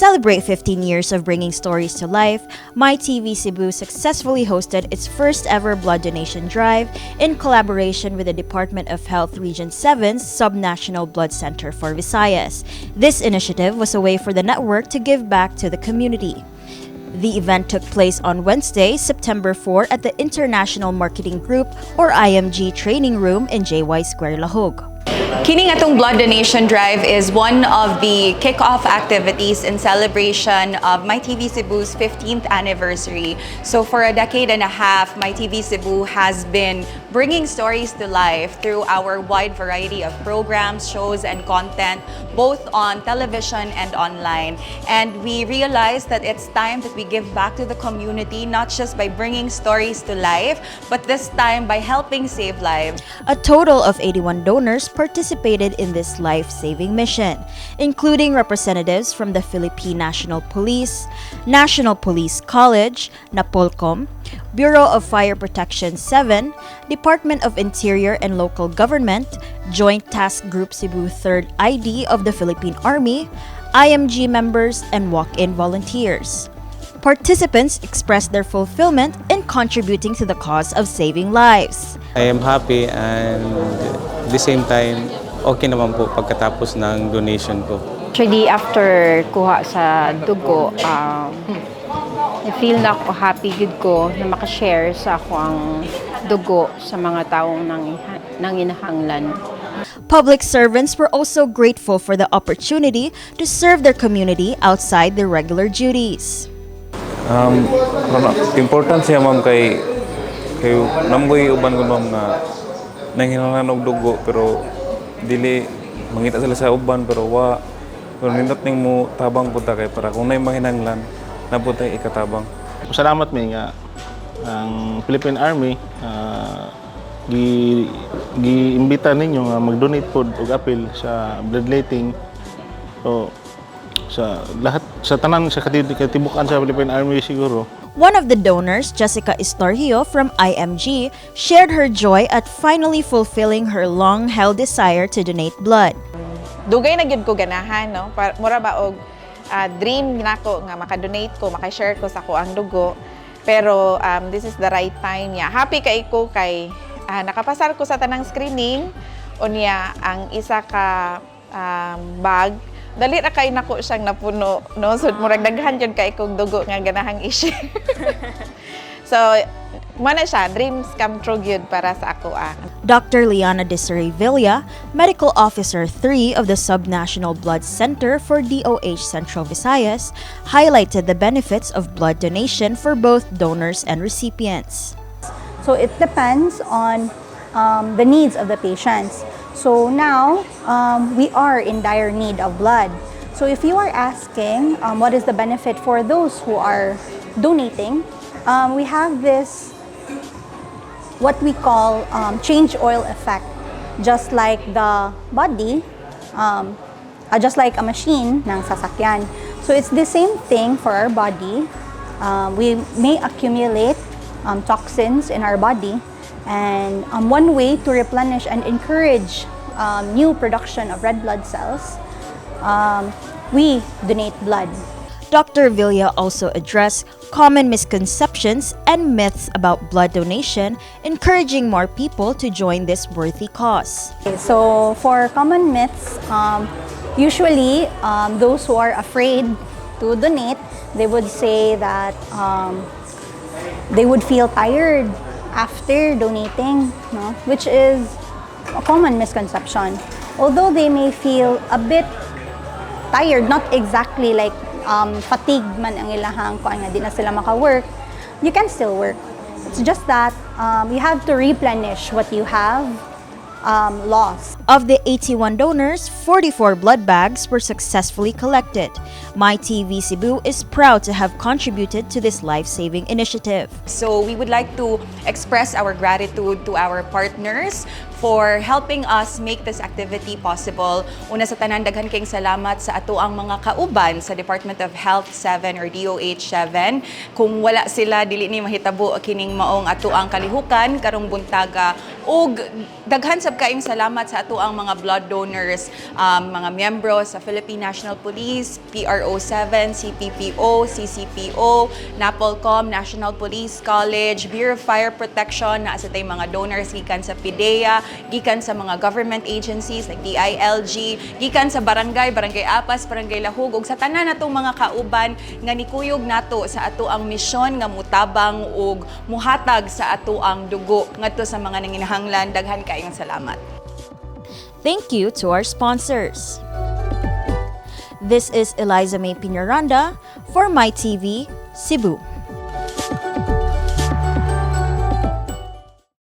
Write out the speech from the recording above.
Celebrate 15 years of bringing stories to life, MyTV Cebu successfully hosted its first ever blood donation drive in collaboration with the Department of Health Region 7's Subnational Blood Center for Visayas. This initiative was a way for the network to give back to the community. The event took place on Wednesday, September 4 at the International Marketing Group, or IMG, Training Room in JY Square, Lahug. Kining atong blood donation drive is one of the kick-off activities in celebration of MyTV Cebu's 15th anniversary. So for a decade and a half, MyTV Cebu has been bringing stories to life through our wide variety of programs, shows, and content, both on television and online. And we realized that it's time that we give back to the community, not just by bringing stories to life, but this time by helping save lives. A total of 81 donors participated in this life saving mission, including representatives from the Philippine National Police, National Police College, NAPOLCOM, Bureau of Fire Protection 7, Department of Interior and Local Government, Joint Task Group Cebu 3rd ID of the Philippine Army, IMG members, and walk in volunteers. Participants expressed their fulfillment in contributing to the cause of saving lives. I am happy and at the same time, okay naman po pagkatapos ng donation ko. Actually, after kuha sa dugo, I feel na ako happy gud ko na makashare sa akoang dugo sa mga taong nanginahanglan. Public servants were also grateful for the opportunity to serve their community outside their regular duties. Important siya, ma'am, kay kay naa man goy uban ko, ma'am, nga nanghinahanglan og dugo pero dili mangita sila sa uban, pero wa, pero nindot ning mo tabang pud ta kay para kung naay mahinanglan naa pud tay ikatabang. Salamat mi nga ang Philippine Army gi giimbita ninyo nga mag-donate pod og apil sa bloodletting. So sa lahat, sa tanan sa katibukan sa Philippine Army siguro. One of the donors, Jessica Istorgio from IMG, shared her joy at finally fulfilling her long-held desire to donate blood. Dugay na gyud ko ganahan, no? Mura ba og dream nako nga maka-donate ko, maka-share ko sa akoang dugo, pero this is the right time niya. Happy kay ko kay nakapasar ko sa tanang screening. Unya ang isa ka bag, dali ra kay nako siyang napuno, no? So murag daghan jud kay kog dugo nga ganahang i-share. So mao na siya, dreams come true gyud para sa ako. Dr. Liana Desiree Villa, Medical Officer 3 of the Subnational Blood Center for DOH Central Visayas, highlighted the benefits of blood donation for both donors and recipients. So it depends on the needs of the patients. So now we are in dire need of blood. So if you are asking what is the benefit for those who are donating, we have this what we call change oil effect. Just like the body, just like a machine ng sasakyan. So it's the same thing for our body. We may accumulate toxins in our body, and one way to replenish and encourage new production of red blood cells, we donate blood. Dr. Villa also addressed common misconceptions and myths about blood donation, encouraging more people to join this worthy cause. So for common myths, usually those who are afraid to donate, they would say that they would feel tired after donating, no? Which is a common misconception. Although they may feel a bit tired, not exactly like fatigued man ang ilahang kuan nga di na sila maka-work, you can still work. It's just that you have to replenish what you have lost. Of the 81 donors, 44 blood bags were successfully collected. MyTV Cebu is proud to have contributed to this life-saving initiative. So we would like to express our gratitude to our partners for helping us make this activity possible. Una sa tanan, daghan kayong salamat sa atoang mga kauban sa Department of Health 7 or DOH 7. Kung wala sila, dili ni mahitabo kining maong atoang kalihukan karong buntaga. Ug daghan sab kaayong salamat sa ato ang mga blood donors, mga miyembro sa Philippine National Police, PRO7, CPPO, CCPO, NAPOLCOM, National Police College, Bureau of Fire Protection, naa sa tay mga donors gikan sa PDEA, gikan sa mga government agencies like DILG, gikan sa barangay, Barangay Apas, Barangay Lahug, ug sa tanan natong mga kauban nga nikuyog nato sa ato ang misyon nga mutabang ug muhatag sa ato ang dugo ngadto sa mga nanginahanglan. Daghan kaayong salamat. Thank you to our sponsors. This is Eliza May Piñaranda for MyTV, Cebu.